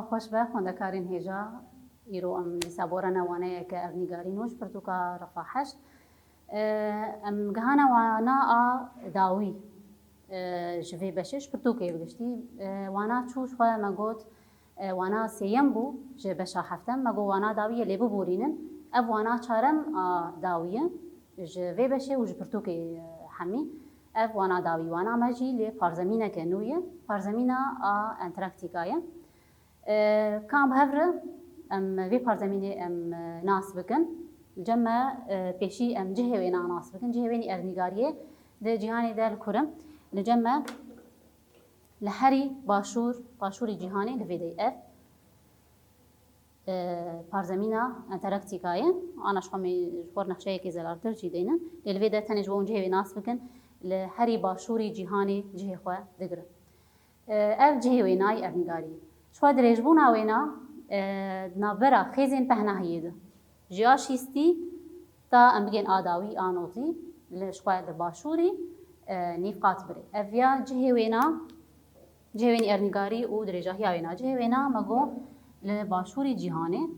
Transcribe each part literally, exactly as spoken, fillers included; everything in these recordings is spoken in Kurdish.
Xweş be xwendekarên hêja, îro em dîsa borene waneyeke erdnîgarî nû ji pirtûka Refa Heşt. E, em gihane wana a dawî, e, ji vê beşê, ji pirtûkê bi giştî. E, wana çû ji xwe me got, e, wana sêyem bû ji beşa heftem, me got wana dawî yê lê biborînin. Ev wana çarem a dawî ye ji vê beşê û ji pirtûkê, e, hemî. Ev wana dawî, wana me jî lê parzemîneke nû ye, parzemîna a Entarktîka ye. E, ka em bi hev re em vê parzemînê em, e, nas bikin. Li cem me, e, pêşî em cihê wêna nas bikin. Cihê wênî erdnîgariyê di cîhanê de li kur in. Li cem me li herî başûr, başûrî cîhanê li vê de ye ev. E, parzemîna Entarktîka ye. Ana ji xwe me ji xwe nexşeyekê zelaltir jî deynin. Lê li vê de tenê ji bo hûn cihê wê nas bikin, li herî başûrî cîhanê cihê xwe digirin. E, ev cihê wênayî erdnîgarî ye. Ji xwe dirêjbûna wêna, e, di navbera xêzên pehnahiyê de. Ji a şîstî ta em bigên a dawî, a notî, li, ji xwe li başûrî, e, nîvqat birê. Ev ya cihê wêna, cihê wênî erdnîgarî û dirêjahiya wêna. Cihê wêna me got li başûrî cîhanê.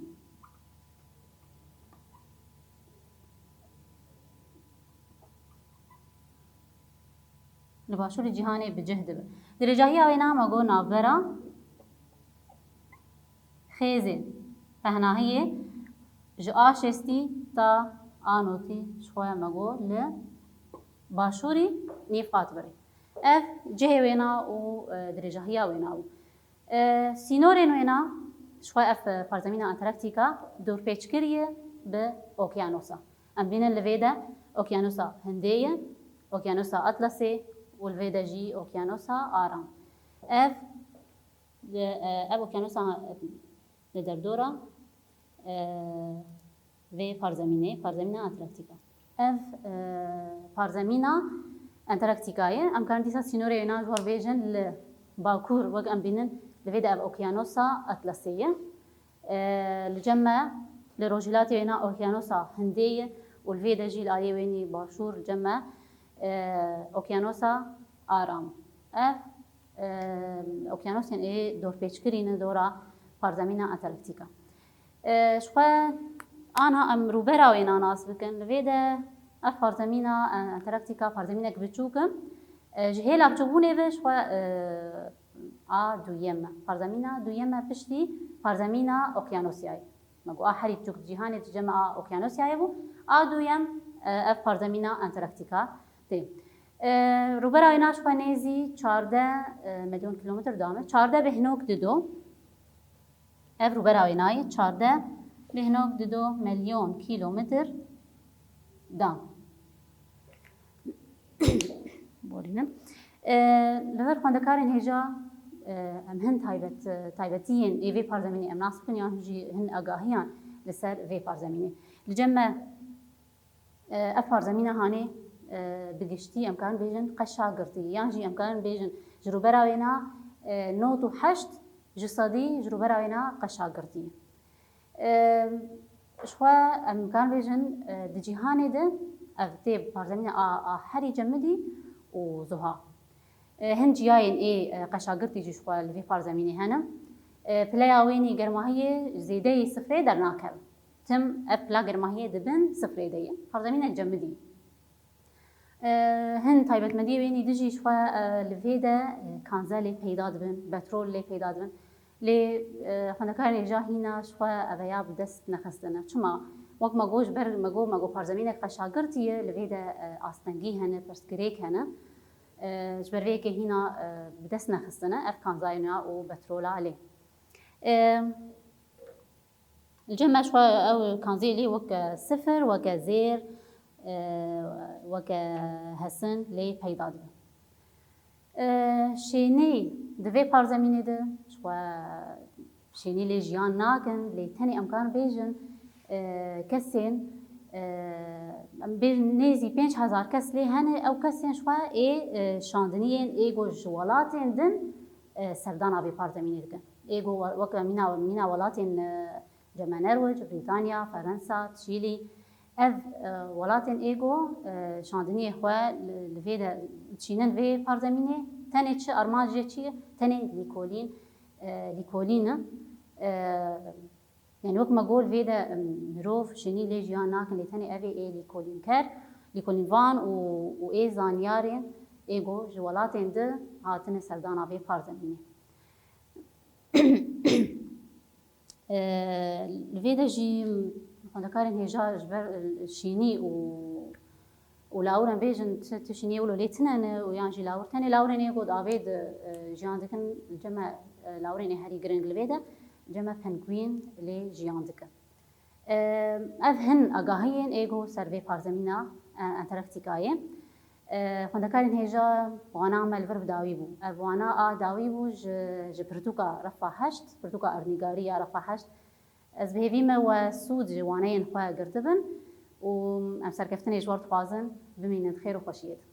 Li başûrê cîhanê bi cih dibe. Dirêjahiya wêna me got navbera xêzên pehnahiyê ji a şêstî ta a notî ji xwe me got li başûrî nîvqat birê. Ev cihê wêna û, e, dirêjahiya wêna bû. E, sînorên wêna, ji xwe ev, e, parzemîna Entarktîka dorpêç kiriye bi okyanosa. Em bînin li vê de Okyanosa Hindê ye, Okyanosa Atlasê û li vê de jî Okyanosa Aram. Ev, e, ev okyanosa li derdora, e, vê parzemînê, parzemîna Entarktîka. Ev, e, parzemîna Entarktîka ye. Em karin dîsa sînorê wêna ji we bêjin li bakur, wek em bînin, li vê de ev Okyanosa Atlasê ye. E, li cem me li rojhilatê wêna Okyanosa Hindê ye û li vê de jî li aliyê wênî başûr li cem me, e, Okyanosa Aram. Ev, e, okyanosên ê dorpêçkirî ne dora parzemîna Entarktîka. E, ji xwe anha em rûbera wêna nas bikin. Li vê de ev parzemîna, e, Entarktîka parzemînek biçûk e. E, ji hêla biçûkbûnê ve ji xwe, e, a duyem e. Parzemîna duyem e piştî parzemîna Okyanosyayê. Me got a herî biçûk di cîhanê di cem a Okyanosyayê bû. A duyem, e, ev parzemîna Entarktîka tê. E, rûbera wêna ji xwe nêzî çardeh, e, milyon kîlometr dame. Çardeh bêhnok dido. Ev rûbera wênayê çardeh bêhnok dido milyon kîlometr da. Borînim. E, li vir xwendekarên hêja, e, em hin taybet, taybetiyên ê vê parzemînê em nas bikin yan jî hin agahiyan li ser vê parzemînê. Li cem me, e, ev parzemîna hanê, e, bi giştî em karin bêjin qeşa girtî, yan jî em karin bêjin ji rûbera wêna, e, nod û heşt ji sedî ji rûbera wêna qeşa girtî. E, ji xwe em karin bêjin, e, di cîhanê de ev tê parzemîna a, a herî cemidî û zuha. E, hin ciyayên ê, e, qeşagirtî jî ji xwe li vê parzemînê hene. E, pileya wênî germahiyê zêdeyî sifrê dernakeve. Tim ev pila germahiyê di bin sifrê de ye. Parzemînek cemidî. E, hin taybetmendiyê wênî dijî ji xwe, e, li vê de, e, kanze lê peyda dibin, petrol lê peyda dibin. Lê, e, xwendekarên hêja hîna ji xwe eveya bi dest nexistine. Çima? Wek me got, ji ber me got, me got parzemînek qeşagirtî ye, li vê de, e, astengî hene, pirsgirêk hene. E, ji ber vê yekê hîna, e, bi dest nexistine ev kanzayê nûya û petrola lê. E, Li cem me ji xwe ew kanzê lê weke sifir, weke zêr, e, weke hesin lê peyda dibe. E, şênê di vê parzemînê de ji xwe şênê lê jiyan nakin, lê tenê em karin bêjin, e, kesên, e, em bêjin nêzî pênc hezar kes lê hene, ew kesên ji xwe ê, e, şandiniyên ê ku ji welatên din, e, serdana vê parzemînê dikin. Ê ku we-, weke mîna, mîna welatên, e, Cem Nerwic, Brîtanya, Ferensa, Çîlî. Ev, e, welatên ê ku, e, şandiniyê xwe li, li vê de çînin vê parzemînê, tenê çi armancê çi ye? Tenê lîkolîn, e, lîkolîn e. E, Yani wek me got vê de, em, mirov şênî lê jiyan nakin, lê tenê ev ê lîkolînker, lîkolînvan û, û ê zanyarên ê ku ji welatên di hatine serdana vê parzemînê. E, Li vê de jî xwendekarên hêja ji ber, e, şînî û û lawir em bêjin ti, ti şîniyê wilo lê tine ne û yan jî lawir tenê lawirên ê ku di avê de, e, jiyan dikin, cem e, lawirên ê herî giring li vê de, cem e penguîn lê jiyan dikin. E, Ev hin agahiyên ê ku ser vê parzemîna, e, Antarktîkayê. E, xwendekarên hêja wana me li vir bi dawî bû. Ev wana a dawî bû ji, ji pirtûka refa heşt, pirtûka erdnîgarî ya refa heşt. Ez bi hêvî me we sûd ji waneyên xwe girtibin û em serkeftinê ji we re dixwazin. Bimînin di xêr û xweşiyê de.